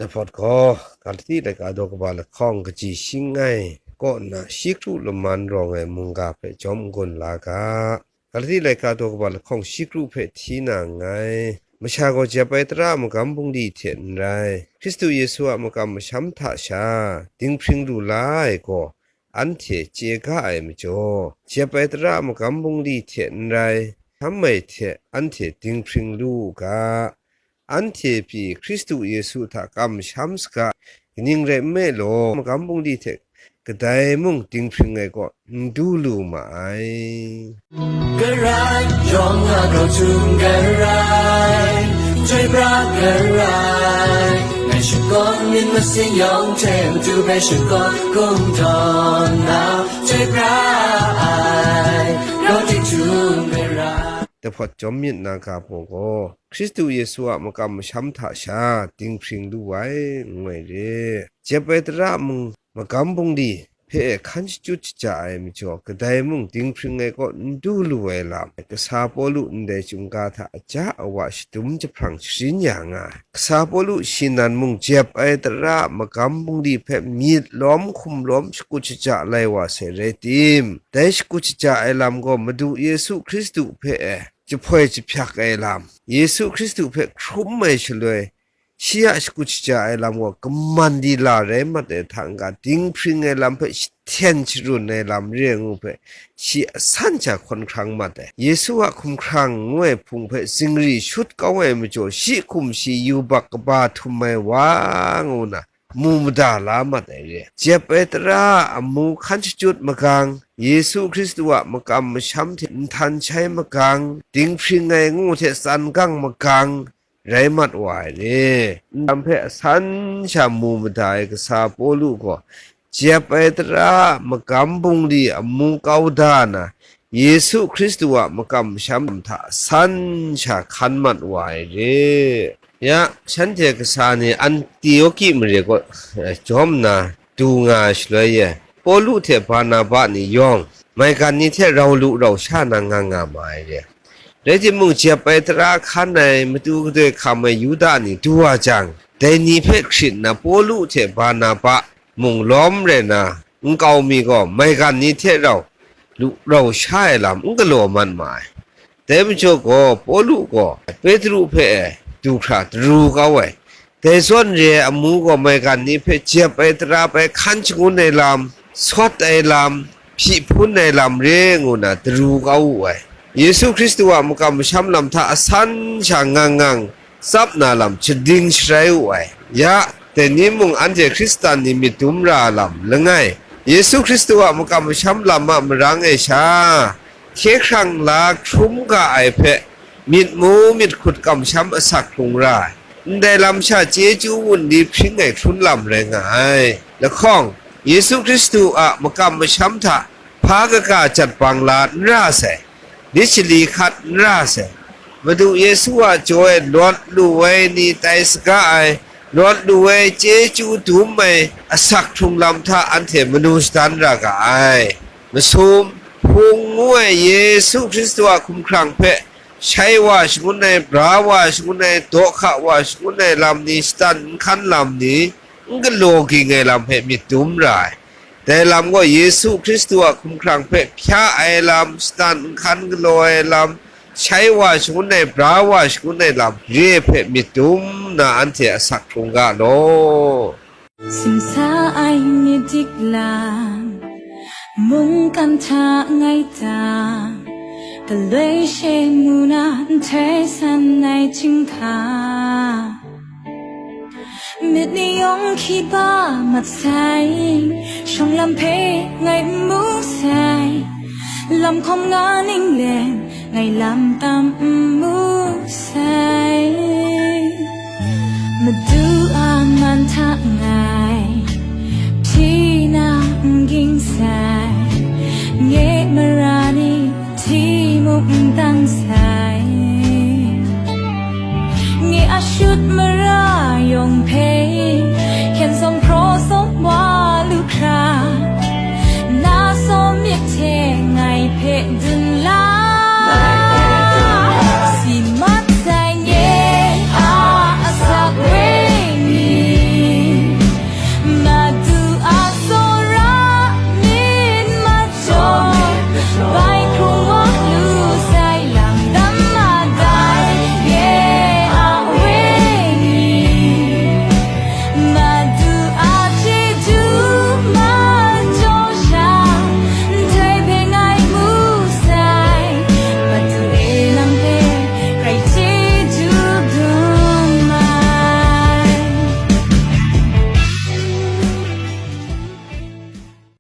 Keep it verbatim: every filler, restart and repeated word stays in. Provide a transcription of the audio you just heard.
Dai hpawt gaw, Galati laika daw kaba lahkawng kaji shing ai kaw nna, shi kru laman rawng ai mungga hpe jawm n-gun la ga. Galati laika daw kaba lahkawng shi kru hpe hti na nngai. Masha gaw jep ai tara a magam bungli hte n rai, Hkristu Yesu a makam masham hta sha dinghpring lu la ai gaw, anhte chye ga ai majaw, jep ai tara a magam bungli hte n rai, htam ai hte anhte dinghpring lu u ga. Anhte pyi Hkristu Yesu hta kamsham saga, kaning rai nme law, magam bungli hte kadai mung dinghpring ai kaw n du lu ma ai. Karai yawng a grau htum karai, chyoi pra karai, ngai shakawn myit masin yawng hte matu hpe shakawn kungdawn na, chyoi pra ai, grau tik htum karai. Dai hpawt jawm myit na ga baw gaw, Hkristu Yesu a makam masham hta sha dinghpring lu ai, n rai re. Jep ai tara mung magam bungli hpe hkan shachyut shaja ai majaw, kadai mung dinghpring ai kaw n du lu ai lam, kasa Pawlu ndai chyum ga hta aja awa shadum jahprang sharin ya nga ai. Kasa Pawlu shi nan mung jep ai tara a magam bungli hpe myit lawm hkum lawm shakut shaja lai wa sai rai tim, dai shakut shaja ai lam gaw Madu Yesu Hkristu hpe e jahpoi jahpyak ai lam, Yesu Hkristu hpe hkrum ai shaloi, shi a shakut shaja ai lam gaw kaman dila rai mat ai hta n-ga, dinghpring ai lam hpe shahten sharun ai lam re ai ngu hpe, shi asan sha hkawn hkrang mat ai. Yesu a hkumhkrang ngu ai hpung hpe zingri shut kau ai majaw, shi hkum shi yubak kaba htum ai wa ngu na, mu mada la mat ai re. Jep ai tara a amu hkan shachyut magang, Yesu Hkristu a makam masham hte nhtan shai magang, dinghpring ai ngu hte tsan gang magang, rai mat wa ai re. Ndam hpe asan sha mu mada ai kasa Pawlu gaw, jep ai tara a magam bungli amu kau da na, Yesu Hkristu a makam masham hta asan sha hkan mat wa ai re. Ya, shanhte kasa ni Antioki mare kaw, eh, jawm nna du nga ai shaloi e, Pawlu hte Barnaba ni yawng, maigan ni hte rau lu rau sha na nga nga ma ai re. Rai timung, jep ai tara hkan ai, matu gadoi hkam ai Yuda ni du wa jang, dai ni hpe hkrit nna Pawlu hte Barnaba mung lawm rai na, nkau mi gaw maigan ni hte rau lu rau sha ai lam n galaw mat ma ai. Dai majaw gaw, Pawlu gaw Petru hpe du hkra daru kau ai. Dai zawn re ai amu gaw, maigan ni hpe jep ai tara bai hkan shangun ai lam, sawt ai lam, hpyi hpun ai lam re ngu na daru kau wu ai. Yesu Hkristu a makam masham lam hta asan sha ngang ngang tsap na lam shading sharai wu ai. Ya, dai ni mung anhte Hkristan ni myit dum ra ai lam langai, Yesu Hkristu a makam masham lam a marang e sha, hkye hkrang la hkrum ga ai hpe, myit mu myit hkut kamsham asak hkrung ra ai, ndai lam sha chyeju wunli hpring ai hkrun lam rai nga ai. Lahkawng, Yesu Hkristu a makam masham hta hpa kaga jat bang la n ra sai, myit shali hkat n ra sai. Madu Yesu a jaw e lawt lu ai ni tai saga ai, lawt lu ai chyeju dum ai asak hkrung lam hta anhte manu shadan ra ga ai. Masum, Hpung ngu ai Yesu Hkristu a hkumhkrang hpe shai wa shangun ai, bra wa shangun ai, daw hka wa shangun ai lam ni, shatan n hkan lam ni, n galaw ging ai lam hpe myit dum ra ai. Dai lam gaw, Yesu Hkristu a hkumhkrang hpe hpya ai lam, shatan n hkan galaw ai lam, shai wa shangun ai, bra wa shangun ai lam re ai hpe myit dum nna, anhte asak hkrung ga law. Simsa ai myit dik lam, mungkan hta ngai ta, galoi she mu na nhtoi san ai chyinghka. Myit ni yawng hkyi ba mat sai, shawng lam hpe ngai n mu sai, lam hkawm na ning lem ngai lam tam n mu sai. Madu a man hta ngai hpyi na n ging sai, nye mara ni hti mung n dang sai, nye a shut mara yawng hpe